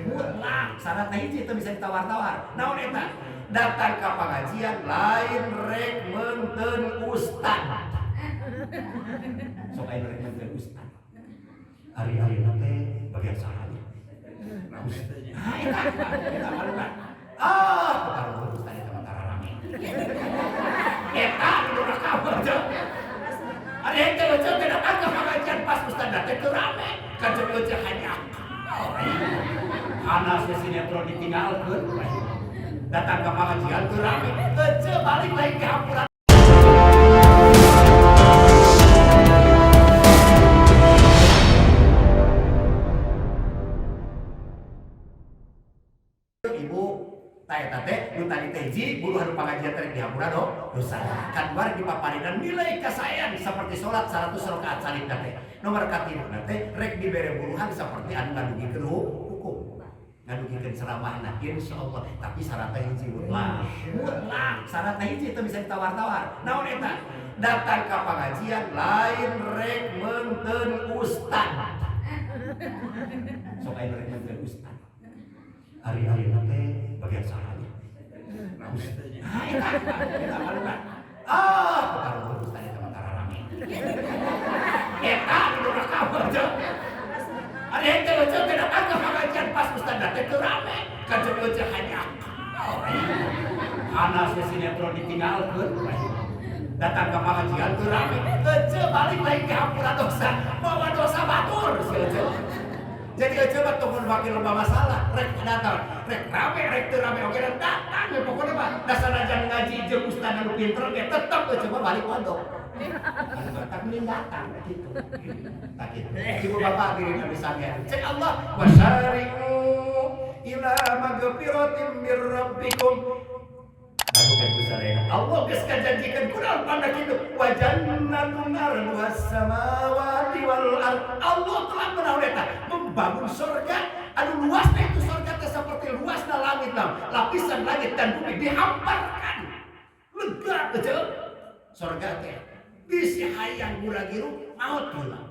Mutlak syarat hiji itu bisa ditawar-tawar. Naon eta? Datang ke pengajian lain rek meunteun ustad. Sok aya rek meunteun ustad. Ari-ari teh bagian saha? Ah, eta eta barudak. Ah, baru ustad eta mah rame. Eta nu rekam aja. Ari henteu ece teh datang ke pengajian pas ustad teh teu rame. Kajeun ece hanya anas sinetron ditinggalkeun. Datang ke pengajian teu rame. Ece balik lagi ke hampura. Ibu tah eta teh nu tadi teh hiji buruhan pengajian teh dihampura do dosa. Kan bar dipaparinan nilai kasaean seperti salat 100 rakaat salib teh. Nomor katilu teh rek dibere buruhan seperti anu ngadugikeun hukum. Ngadugikeun ceramahna insyaallah, tapi syaratna hiji mutlak. Mutlak syaratna hiji teu bisa ditawar-tawar. Naon eta? Datang ka pengajian lain rek meunteun ustad. Sok aya rek meunteun ustad. Ari-ari teh bagian saha? Ah, eta eta barudak. Ah, baru ustad eta mah rame. Eta nu rekam aja. Ari henteu ece teh datang ke pengajian pas ustad teh teu rame. Kajeun ece hanya anas sinetron ditinggalkeun. Datang ke pengajian teu rame. Ece balik lagi ke hampura dosa, bawa dosa batur si ece. Jadi ece mah tong makin loba masalah, rek datang, rek rame, rek teu rame oge datang we pokona mah. Da sanajan ngaji jeung ustad anu pinter ge tetep ece mah balik pondok. Anu batak mending datang gitu. Tak gitu. Ibu bapak hadirin anu samian. Cek Allah wasari'u ila magfiratin mir rabbikum. Allah geus kajanjikeun kunaon panda kitu wa jannatun arduhas samawati wal ard. Allah telah menaun eta membangun surga anu luasna itu surga teh seperti luasna langit lah, lapisan langit dan bumi dihamparkan. Lega aja surga teh. Bisi hayang gura-giru maut pula.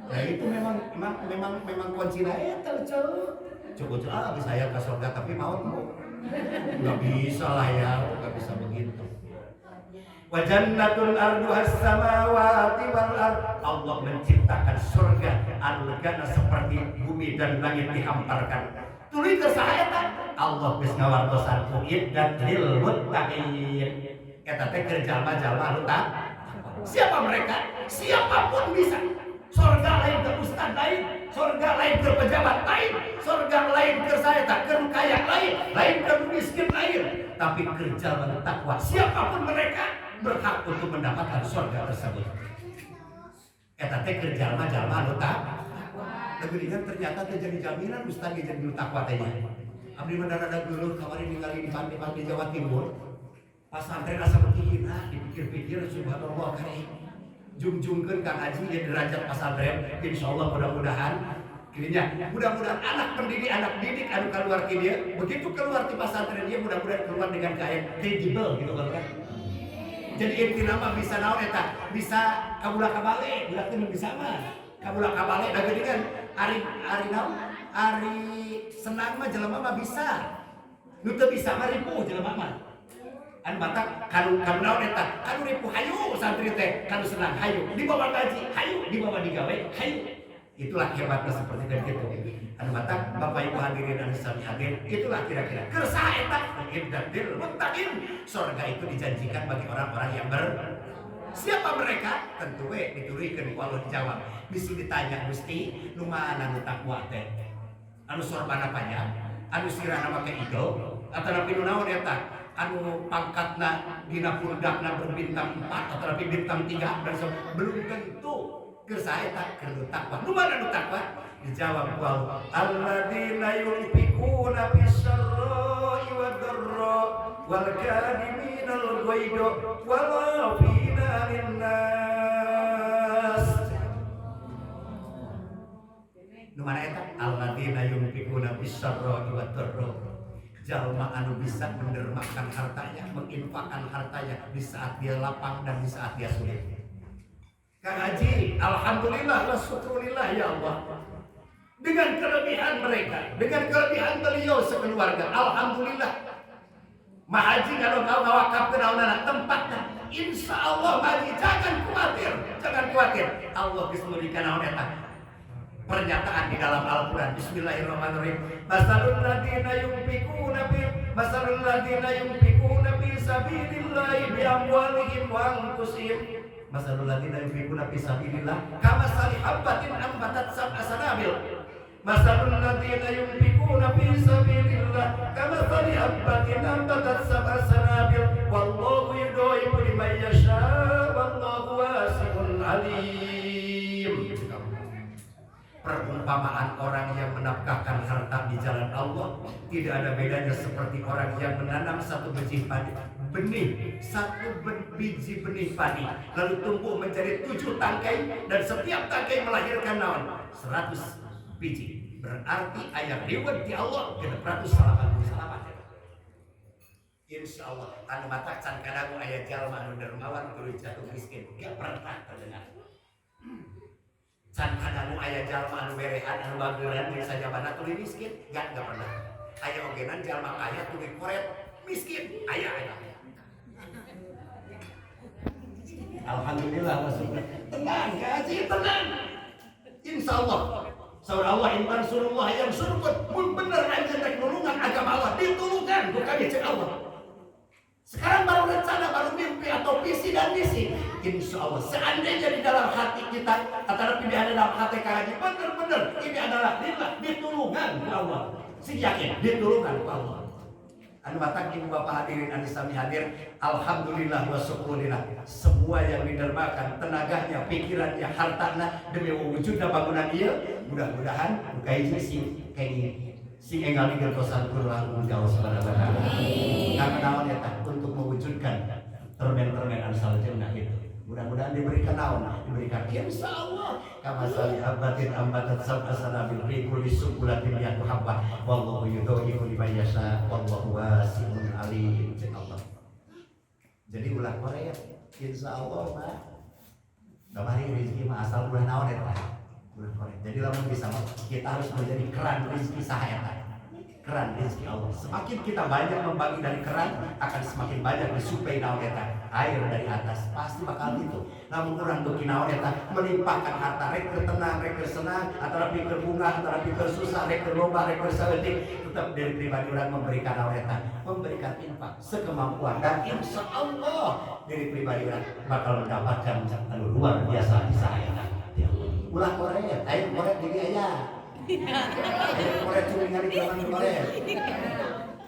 Nah itu memang kuncina eta ceu. Cukup ah bisa hayang ke surga tapi maut mau. Nggak bisa lah ya, nggak bisa begitu. Wa jannatun arduhas samawati wal ard. Allah menciptakan surga anu legana seperti bumi dan langit dihamparkan. Tuluy ke saha eta? Allah geus ngawartosan uiddat lil muttaqin. Eta teh keur jalma-jalma anu takwa. Siapa mereka? Siapapun bisa. Surga lain ke ustad lain, surga lain ke pejabat lain, surga lain ke saya tak ke kaya lain, lain ke miskin lain, tapi kerja takwa. Siapapun mereka berhak untuk mendapatkan surga tersebut. Eta teh keur jalma-jalma anu takwa. Tapi ingat ternyata teh jadi jaminan ustad ge jadi nu takwa teh nya. Abdi mah rada geuleuh kamari ningali di panti-panti Jawa Timur. Pasantren asa beuki hina dipikir-pikir subhanallah kare. Jungjungkeun Kang Haji ya derajat pasantren insyaallah mudah-mudahan kirinya mudah-mudahan anak pendidik anak didik anu keluar ti dia begitu keluar ti pasantren dia mudah-mudahan keluar dengan keadaan kredibel gitu kan. Jadi inti nama bisa naon eta bisa kabula kabale budak teh bisa mah kabula kabale da geuningan ari ari naon ari senang mah jelema mah bisa nu teu bisa mah ripuh jelema mah. Anu batak kanu kanu naon eta kanu ripuh hayu santri teh kanu senang hayu dibawa ngaji hayu dibawa digawe hayu. Itulah hebatnya seperti dan gitu. Anu batak Bapak Ibu hadirin anu sami hadir itulah kira-kira kersah eta uiddatil muttaqin. Surga itu dijanjikan bagi orang-orang yang ber siapa mereka tentu we diturikeun ku Allah dijawab. Bisi ditanya Gusti nu mana nu takwa teh anu sorbana panjang anu sirahna make idol atanapi nu naon eta anu pangkatna dina pundakna berbintang 4 atau tapi bintang 3 dan belum tentu keur saha eta keur nu takwa. Nu mana nu takwa? Dijawab ku Allah alladzina yunfikuna fis-sarra'i wad-dharra wal kadiminal ghaidha wal 'afina 'anil nas. Nu mana eta? Alladzina yunfikuna fis-sarra'i wad-dharra. Jalma anu bisa mendermakan hartanya, menginfakkan hartanya di saat dia lapang dan di saat dia sulit. Kang Haji, alhamdulillah wa syukurillah ya Allah. Dengan Dengan kelebihan mereka, dengan kelebihan beliau sekeluarga, alhamdulillah. Mahaji kalau kau ngawakafkeun naonana tempatna, insya Allah Mahaji jangan khawatir, jangan khawatir. Allah geus memberikan naon eta pernyataan di dalam Al-Quran. Bismillahirrahmanirrahim. Masalul ladina yunfikuna fi masalul ladina yunfikuna fi sabilillahi bi amwalihim wa anfusihim. Masalul ladina yunfikuna fi sabilillah kamasali habbatin ambatat sab'a sanabil. Masalul ladina yunfikuna fi sabilillah kamasali habbatin ambatat sab'a sanabil wallahu yudha'ifu liman yasha wallahu wasi'un alim. Perumpamaan orang yang menafkahkan harta di jalan Allah tidak ada bedanya seperti orang yang menanam satu biji padi, benih, satu biji benih padi, lalu tumbuh menjadi 7 tangkai dan setiap tangkai melahirkan naon 100 biji. Berarti aya reward di Allah 689. Insya Allah anu matak can kadangu aya jalma anu dermawan kudu jatuh miskin, gak pernah terdengar. Can kadangu aya jalma anu berehan anu bageuran di sajabana tuluy miskin, gak pernah. Aya ogenan jalma kaya tuluy koret miskin, aya aya. Alhamdulillah wa syukur. Tenang gaji tenang. Insya Allah. Saur Allah in tansurullah yansurkum. Mun bener anjeun rek nulungan agama Allah ditulungan ku kami cek Allah. Sekarang baru rencana, baru mimpi atau visi dan misi. Insya Allah, seandainya di dalam hati kita, atau pilihan dalam hati kami, bener-bener ini adalah lillah, ditulungan ku Allah. Sing yakin, ditulungan ku Allah. Anu matak ibu bapak hadirin anu sami hadir, alhamdulillah wa syukurillah. Semua yang didermakan tenaganya, pikirannya, hartana demi wujudnya bangunan ieu, mudah-mudahan buka hiji sing kenging sing enggal digentosan ku langkung jauh sabaraha. Karena naon eta untuk mewujudkan termen-termen Ansar Jannah itu. Mudah-mudahan diberikan naon, diberikan insya Allah. Kamasali habbatin ambatat sab'a sanabil fi kulli sumbulatin mi'atu habbah wallahu yudha'ifu liman yasha wallahu wasi'un alim. Cek Allah. Jadi ulah koret, insya Allah mah. Kamari rezeki mah asal ulah naon eta. Ulah koret. Jadi lamun bisa mah kita harus menjadi keran rezeki saha eta. Keran rezeki Allah. Semakin kita banyak membagi dari keran, akan semakin banyak disuplai naon eta air dari atas. Pasti bakal gitu. Lamun urang beuki naon eta melimpahkan harta rek keur tenang, rek keur senang, atau keur bunga, atau keur susah, rek keur loba, rek keur saeutik, tetap dari pribadi urang memberikan naon eta, memberikan infak sekemampuan dan insya Allah dari pribadi urang bakal mendapatkan anu luar biasa di saya. Ulah koret, ayo koret diri aya. Ayo koret cumi ngali zaman koret.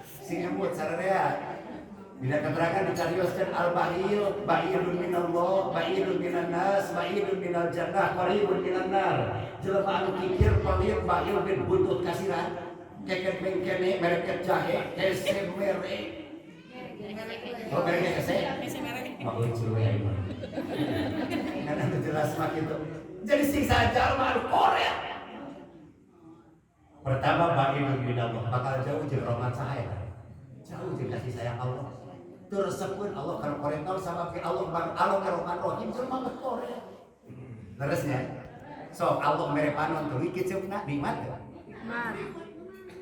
Sing emut sararea. Dina keterangan dicarioskeun al bakhil, baidun minallah, baidun minan nas, baidun minal jannah, qaribun minan nar. Jelema anu kikir, pelit, bakhil bin buntut kasiran. Keket mengkene, mereket jahe, hese mere. Oh, mereke hese? Mah lucu ya ieu. Karena itu jelas mah gitu. Jadi siksa jalma anu koret. Pertama baidun minallah, bakal jauh jeung rahmat saha eta. Jauh jeung kasih sayang Allah. Teu resepeun Allah kana koret tahu sabab ke Allah bang Allah ke Rahman Rahim jelema mah koret. Leresnya. Sok Allah mere panon tuluy kiceupna nikmat teu? Nikmat.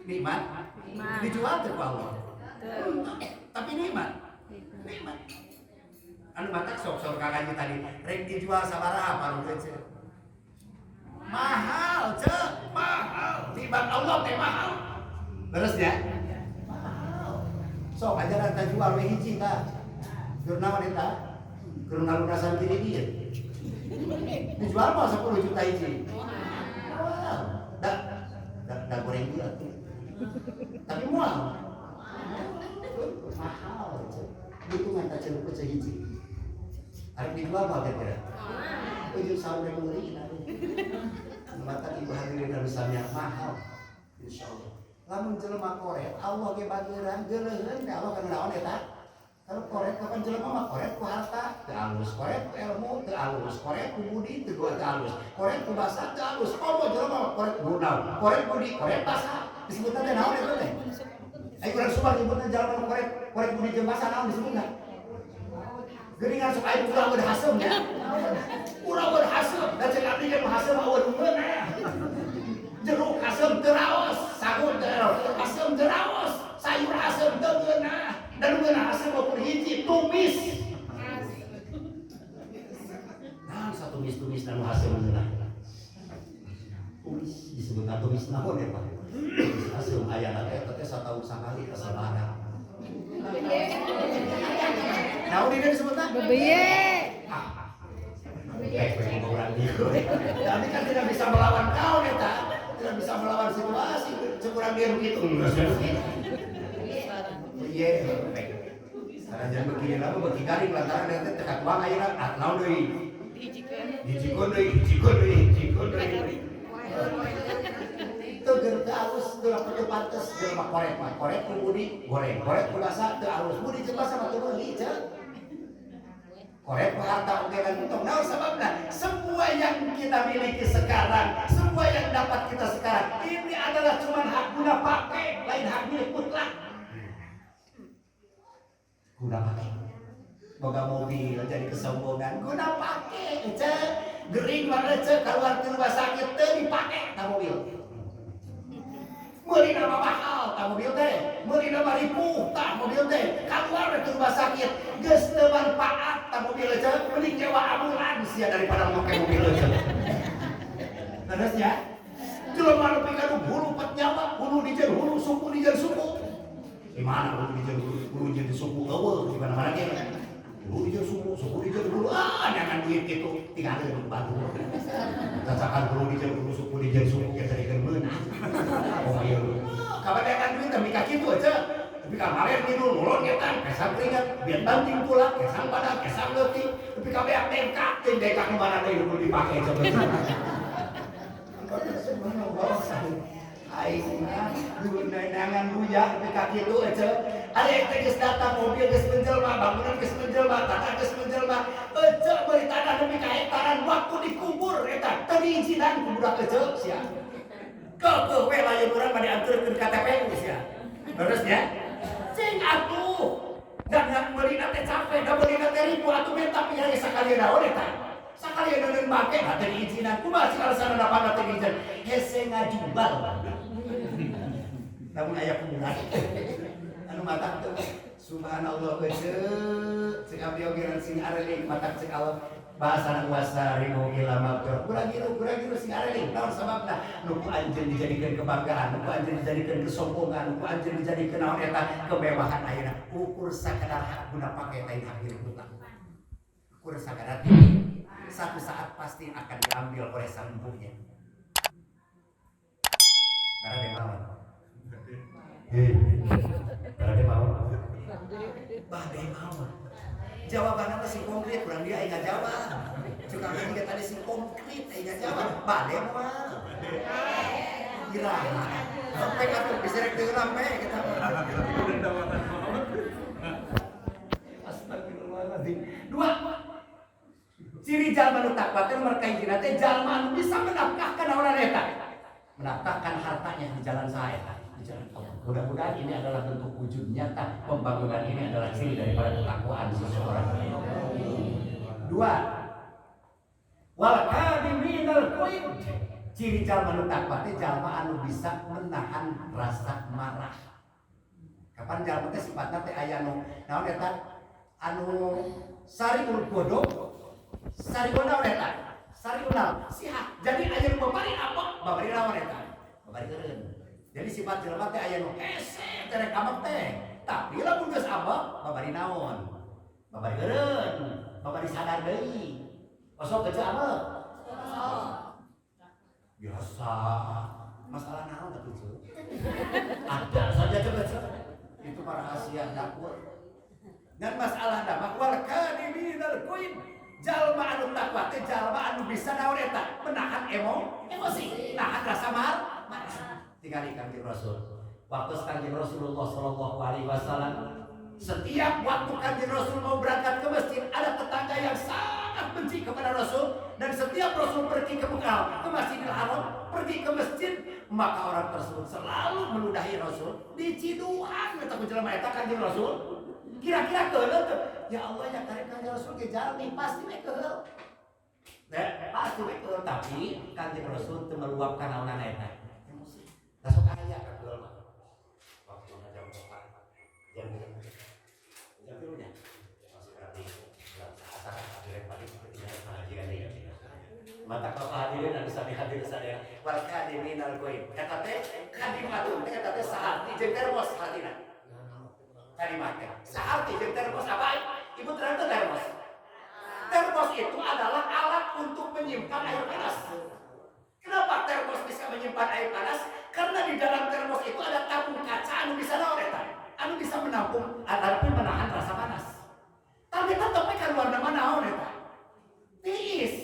Nikmat. Nikmat. Dijual teu ku Allah. Teu. Tapi nikmat. Nikmat. Anu matak sok sok kakaknya tadi rek dijual sabaraha panon teh ceuk. Mahal ceuk, mahal. Nikmat Allah teh mahal. Leres ya? Mahal. Sok ajaran teh jual we hiji tah. Keur naon eta? Keur ngalunasan kiri dieu. Dijual mah 10 juta hiji. Wow. Da da, da goreng dia tuh. Tapi moal. Mahal ceuk. Hitungan tak ceuk pecah hiji. Arek dijual mah kira-kira. Ujung sampai meuli. Mata ibu hadirin harus mahal. Insyaallah. Lamun jelema koret, Allah ge bageuran geuleuheun teh Allah kana naon eta? Kalau koret kapan jelema mah koret ku harta, teu alus, koret ku ilmu, teu alus, koret ku budi, teu teu alus, koret ku basa, teu alus. Komo jelema mah koret naon? Koret budi, koret basa. Disebutna teh naon eta teh? Ayo urang Subang nyebutna jelema koret, koret budi jeung basa naon disebutna? Geuningan sok aya urang udah hasem ya. Urang udah hasem, da cek abdi ge nu hasem mah eueuh ngeunah. Jeruk hasem ngeunah haseum ukur hiji tumis. Nah, satu tumis-tumis dan haseum ngeunah. Tumis disebut tumis naon ya, Pak? Tumis haseum aya teh teh sataun sakali asa barang. Naon ini disebutna? Bebeye. Ah. Kayak orang dieu. Tapi kan tidak bisa melawan kau eta. Tidak bisa melawan situasi. Ceuk urang dia begitu. Enggak begitu. Iya, karena jangan begini lama bagi garing lantaran dia teh teka tuang ayeuna ah naon deui. Hijikeun deui, hijikeun deui, hijikeun deui. Teu teu alus, teu teu pantes jelema korek mah. Korek ku budi goreng, korek ku basa teu alus. Budi jeung basa mah teu meuli, ceuk. Korek mah harta oge kan untung. Naon sababna? Semua yang kita miliki sekarang, semua yang dapat kita sekarang, ini adalah cuma hak guna pakai, lain hak milik mutlak. Guna pakai. Boga mobil jadi kesombongan, guna pakai, cek. Gering banget cek, keluar di rumah sakit teu dipake ta mobil. Meuli nama mahal ta mobil teh, meuli nama ripuh ta mobil teh, keluar dari rumah sakit geus teu manfaat ta mobil cek, mending nyewa ambulans ya daripada make mobil cek. Leres ya? Jelema nepi ka nu hulu pet nyawa, hulu dijieun hulu, suku dijieun suku. Di mana hulu dijieun hulu, hulu dijieun suku eueuh di mana-mana ge. Hulu dijieun suku, suku dijieun hulu, ah jangan duit gitu, tinggalkeun batu. Cacakan hulu dijieun hulu, suku dijieun suku ge tadi meunang. Oh iya. Kapan kan duit tapi ka kitu aja. Tapi kemarin ngidul ngulon ngetan, kesang keringat, biar banting pula, kesang badan, kesang leutik, tapi ka beak dengkak, teuing dengkak nu mana deui nu dipake coba. Subhanallah. Aing mah nangan luya nepi ka kitu ece. Ari teh geus datang mobil geus menjelma, bangunan geus menjelma, tanah geus menjelma. Ece meuli tanah nepi ka hektaran waktu dikubur eta teu diizinan ku budak ece sia. Keukeuh we lain urang mah dianterkeun ka TPU sia. Terus ya. Cing atuh. Dan yang meulina teh capek, da meulina teh ribu atuh menta piye sakali naon eta. Sakali neuneun make teu diizinan. Kumaha sih alasan dapat teu diizinan? Hese ngajubal. Namun aya kuburan. Anu matak teu subhanallah ece cek abdi oge sing areling matak cek Allah bahasana wasari'u ila maghfirah. Kurang giru sing areling naon sababna? Nu ku anjeun dijadikeun kebanggaan, nu ku anjeun dijadikeun kesombongan, nu ku anjeun dijadikeun naon eta kemewahan ayeuna. Ukur sakadar hak guna pake lain hak milik mutlak. Ukur sakadar ini satu saat pasti akan diambil oleh sang empunya. Karena dia mau. Hei, karena dia mau. Bade mau. Jawabannya masih konkret, kurang dia ingat jawab. Cuma juga tadi sing konkret, ingat jawab. Bade mau. Kira. Sampai atuh diserek deui rame kita. Astagfirullahaladzim. Dua. Ciri jalma nu takwa teh nomor kahijina teh jalma anu bisa menafkahkan orang eta. Menafkahkan hartanya di jalan saya, di jalan Allah. Mudah-mudahan ini adalah bentuk wujud nyata pembangunan, ini adalah ciri daripada ketakwaan seseorang. Dua. Wal kadhiminal ghaidh. Ciri jalma nu takwa teh jalma anu bisa menahan rasa marah. Kapan jalma teh sifatna teh aya nu naon eta anu sariul ghadab, sariul naon eta? Sariul naon? Sihat. Jadi aya nu babari apa? Babari naon eta? Babari eureun. Jadi sifat jelema teh aya nu hese teh rek ambek teh. Tapi lamun geus ambek babari naon? Babari eureun, babari sadar deui. Osok geus ambek? Biasa. Masalah naon atuh ceu? Ada saja coba ceu. Itu mah rahasia dapur. Dan masalah nama wal kadhiminal ghaidh. Jalma anu takwa teh jalma anu bisa naon eta? Menahan emosi, nahan rasa marah. Tinggali Kanjeng Rasul. Waktu Kanjeng Rasulullah Shallallahu Alaihi Wasallam, setiap waktu Kanjeng Rasul mau berangkat ke masjid, ada tetangga yang sangat benci kepada Rasul dan setiap Rasul pergi ke Mekah, ke Masjidil Haram, pergi ke masjid, maka orang tersebut selalu meludahi Rasul. Diciduhan eta ku jelema eta Kanjeng Rasul. Kira-kira keheul teu? Ya Allah ya karek Kanjeng Rasul ke jalan nih pasti we keheul. Ya, pasti we keheul tapi Kanjeng Rasul teu meluapkan naonan eta. Emosi. Da sok aya ka keheul mah. Waktu jam 4, jam 5. Mata bapak hadirin anu sami hadir sadaya, wal kadhiminal ghaidh. Eta teh kadimatun teh, eta teh saharti jeung termos hartina. Kadimat teh saharti jeung termos apa? Ibu terang teh termos. Termos itu adalah alat untuk menyimpan air panas. Kenapa termos bisa menyimpan air panas? Karena di dalam termos itu ada tabung kaca anu bisa naon eta? Anu bisa menampung ataupun menahan rasa panas. Tapi tetep we keluar nama naon eta? Tiis.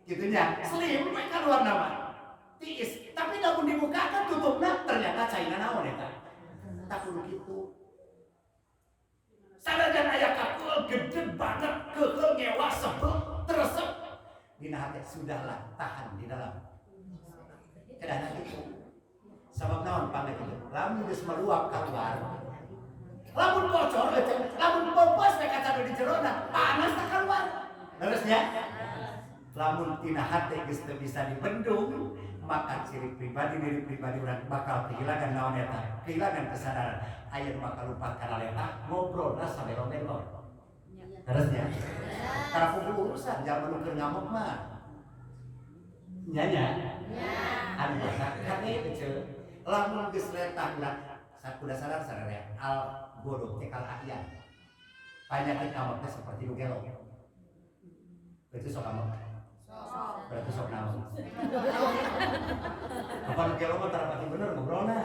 Gitu nya. Slim we keluar nama. Tiis. Tapi lamun dibukakan tutupna, ternyata caina naon eta? Tak kudu kitu. Sanajan aya kakeul gede banget, keukeuh ngewa sebel, teresep. Dina hati sudahlah, tahan di dalam. Kedahna kitu. Sabab naon pangna kitu? Lamun geus meluap keluar, lamun bocor euceun, lamun popos we kaca di jerona, panas tak keluar. Terusnya, lamun tina hati geus teu bisa dibendung, maka ciri pribadi diri pribadi urang bakal kehilangan naon eta? Kehilangan kesadaran. Aya nu bakal lupa kana letah, ngobrolna sabelo-belo. Terusnya, karena kudu urusan jangan nu keur ngamuk mah. Nya nya. Anu masa kade ece, lamun geus letah urang sakuda sadar sadar ya, al godog teh kal ahyan. Penyakit ngamuk teh seperti nu gelo. Itu sok ngamuk. Berarti sok naon? Apa nu gelo mah tara pati bener ngobrolna.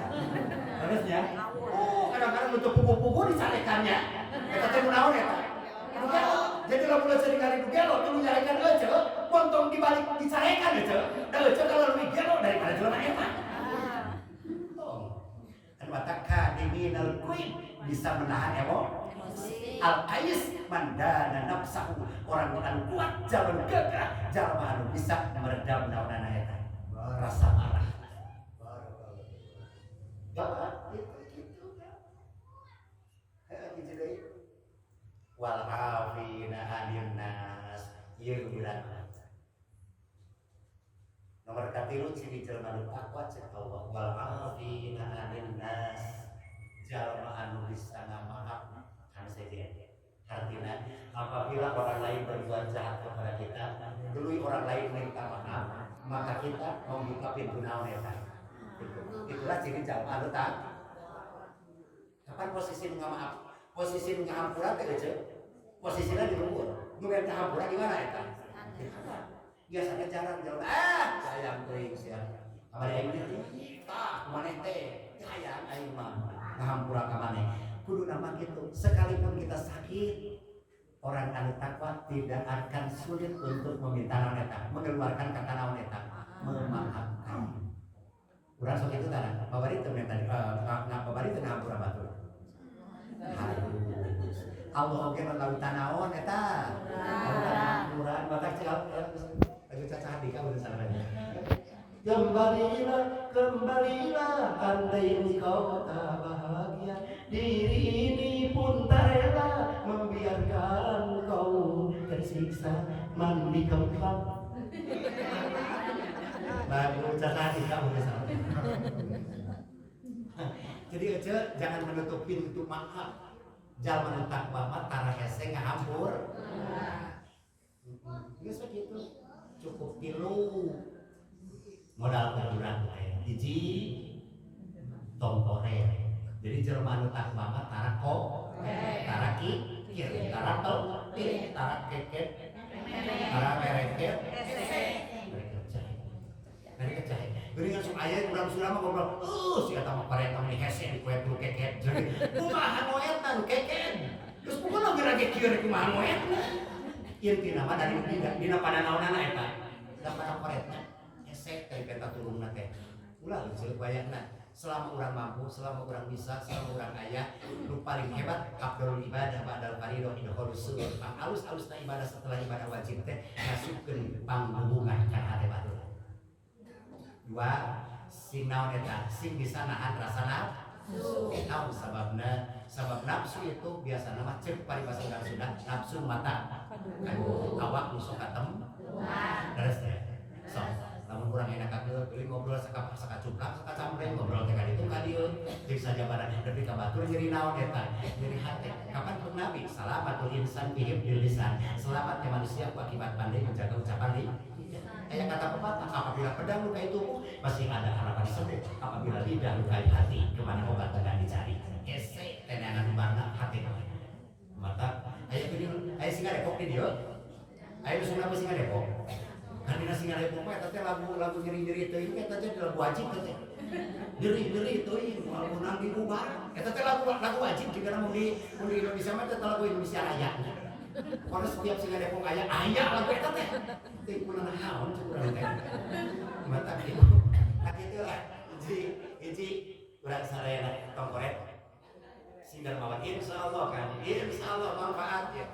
Terusnya, oh, kadang-kadang untuk pugu-pugu dicarekannya. Eta teh nu naon eta? Nu gelo. Jadi lamun ece ningali nu gelo teu nu nyarekan ece, montong dibalik dicarekan ece. Da ece kalau lebih gelo daripada jelema eta. Tong. Anu mata kadhiminal ghaidh, bisa menahan emosi. Al kais man dana nafsahu, orang anu kuat, jalan gagah, jalma anu bisa meredam naonana eta, rasa marah. Bapak itu gitu kan. Heeh, hiji deui. Wal afina anin nas, ieu berat. Nomor katilu ciri jelema nu takwa cek Allah, wal afina anin nas, jalma anu bisa ngamaaf kan sejen. Artinya apabila orang lain berbuat jahat kepada kita, tuluy orang lain minta maaf, maka kita membuka pintu naon eta? Itu. Itulah ciri jalma anu tak. Kapan posisi nu ngamaaf? Posisi nu ngahampura teh ece. Posisinya di luhur. Nu minta hampura di mana eta? Di handap. Biasanya jarang jalma ah sayang teuing sia. Kamari aing teh tah maneh teh hayang aing mah ngahampura ka maneh. Kudu nama gitu. Sekalipun kita sakit, orang anu takwa tidak akan sulit untuk meminta naon eta, mengeluarkan kata naon eta, memaafkan. Urang sok itu tara, babari teu minta babari teu ngahampura batur. Harus. Allah oge mah lautan naon eta? Lautan hampura, matak cek lagu Caca Handika udah salah. Kembalilah, kembalilah, andai engkau tak bahagia, diri ini pun tak rela membiarkan kau tersiksa mandi kembang. Lagu Caca Handika udah salah. Jadi aja jangan menutup pintu maaf. Jalma nu takwa mah tara hese ngahampur. Geus begitu. Cukup tilu modal urang teh. Hiji, tong koret. Jadi jelema anu takwa mah tara kok, tara kikir, tara pelit, tara keket, tara mereket, mereka. Mereka cai. Geuningan sok aya urang Sunda mah ngobrol, "Uh, si eta mah pareta mah hese di kue nu keket." Jadi kumaha nu eta nu keket? Terus pokokna geura ge kieu rek kumaha nu eta? Intina mah dari dina pananaonana eta. Da pada koretna hese teh peta turunna teh. Ulah leuceuk wayahna. Selama urang mampu, selama urang bisa, selama urang aya, nu paling hebat afdalul ibadah ba'dal fardhu idkhalus surur. Pang alus-alusna ibadah setelah ibadah wajib teh ngasupkeun pangbubungah kana hate batur. Dua, sing naon eta? Sing bisa nahan rasa nafsu. Naon sababna? Sabab nafsu itu biasa nama cek paribasa urang Sunda, nafsu mata. Awak nu sok katem. Terus ya. Sok, lamun kurang enak kakeul, beli ngobrol saka saka cukang, saka cambreng ngobrol teh ka ditu ka dieu, jeung sajabana nepi ka batur nyeri naon eta? Nyeri hate. Kapan pun Nabi, salamatul insan bihifdzil lisan. Selamatnya manusia ku akibat pandai menjaga ucapan lisan. Kayak kata pepatah, apabila pedang lukai tubuh, masih ada harapan sembuh. Apabila lidah lukai hati, kemana obat akan dicari? Hese, teneangan banget hati. Mata, aya video, aya Singa Depok di dieu. Aya nu apa Singa Depok? Kan dina Singa Depok mah eta teh lagu-lagu nyeri-nyeri teuing, eta teh lagu wajib teh. Nyeri-nyeri teuing moal meunang dibubar. Eta teh lagu lagu wajib jika mun di Indonesia mah, eta lagu Indonesia Raya. Karena setiap Singa Depok aya aya lagu eta teh. Teu kunaon naon cek urang teh. Mata kitu. Nah, kitu lah. Hiji hiji urang sadayana tong koret sing dermawan, insyaallah kan, insyaallah manfaat ya.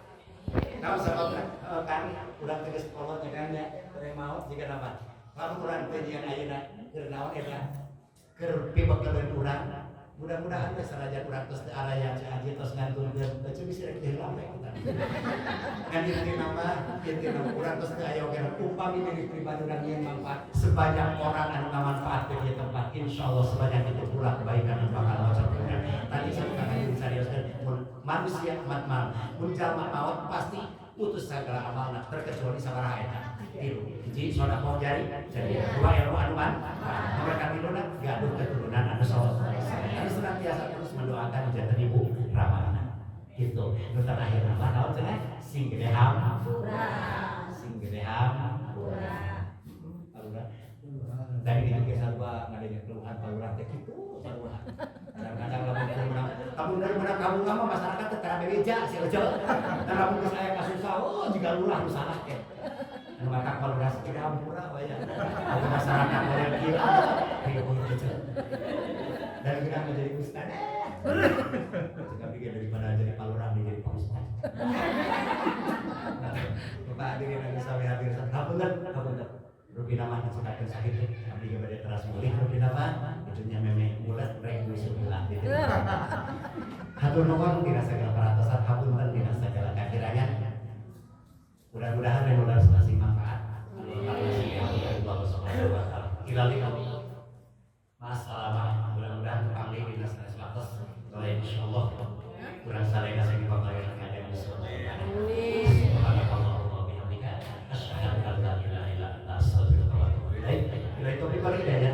Nah, sababna kan urang tegas kolot ya kan ya, rek maot jiga nama. Lamun urang teh nyieun ayeuna keur naon eta? Keur pibekeleun urang. Mudah-mudahan teh sanajan urang tos teu araya, Ceu Haji tos ngantunkeun, teh bisa rek diheula we kita. Ngan inti nama, inti nama urang tos teu aya oge, upami diri pribadi urang nyieun manfaat, sebanyak orang anu ngamanfaatkeun ieu tempat, insyaallah sebanyak itu pula kebaikan anu bakal ngocor ke urang. Tadi saya katakan seriuskan, mun manusia mat mal, mun jalma maot pasti putus segala amalna terkecuali sabaraha eta? Tilu. Hiji, sedekah jari, jadi dua, ilmu anu manfaat, nomor katiluna, gaduh keturunan anu soleh. Anu senantiasa terus mendoakan janten ibu ramana. Gitu. Nu terakhir mah naon cenah? Sing gede hampura. Sing gede hampura. Palura. Tadi gitu ge sarua ngadenge keluhan palura teh kitu sarua. Kadang-kadang lamun keur menang, lamun keur menang kabunga mah masyarakat teh tara bebeja si Ojo. Dan lamun geus aya kasusah, oh jiga lurah nu salah teh. Anu matak palura sakieu hampura we ya. Anu masyarakat model kieu ah, riweuh Ojo. Dan kita menjadi ustad. Jika pikir daripada jadi palurah jadi pak ustad. Nah, Bapak hadirin yang sami hadir, hapunten, hapunten. Rupina mah dicekapkeun sakitu, abdi ge bade teras mulih rupina mah, itunya meme mulet rek wisuk heula gitu. Hatur nuhun dina segala perhatosan, hapunten dina segala kakirangan. Mudah-mudahan yang udah masih manfaat. Allah Subhanahu wa taala. Ila liqa. Masalah mudah-mudahan panggil dina sanes waktos. Kalau insyaallah kurang sadayana sing dipaparin ada di surga. Subhanakallahumma wa bihamdika asyhadu an la ilaha illa anta astaghfiruka wa atubu ilaik. Bila itu wal hidayah.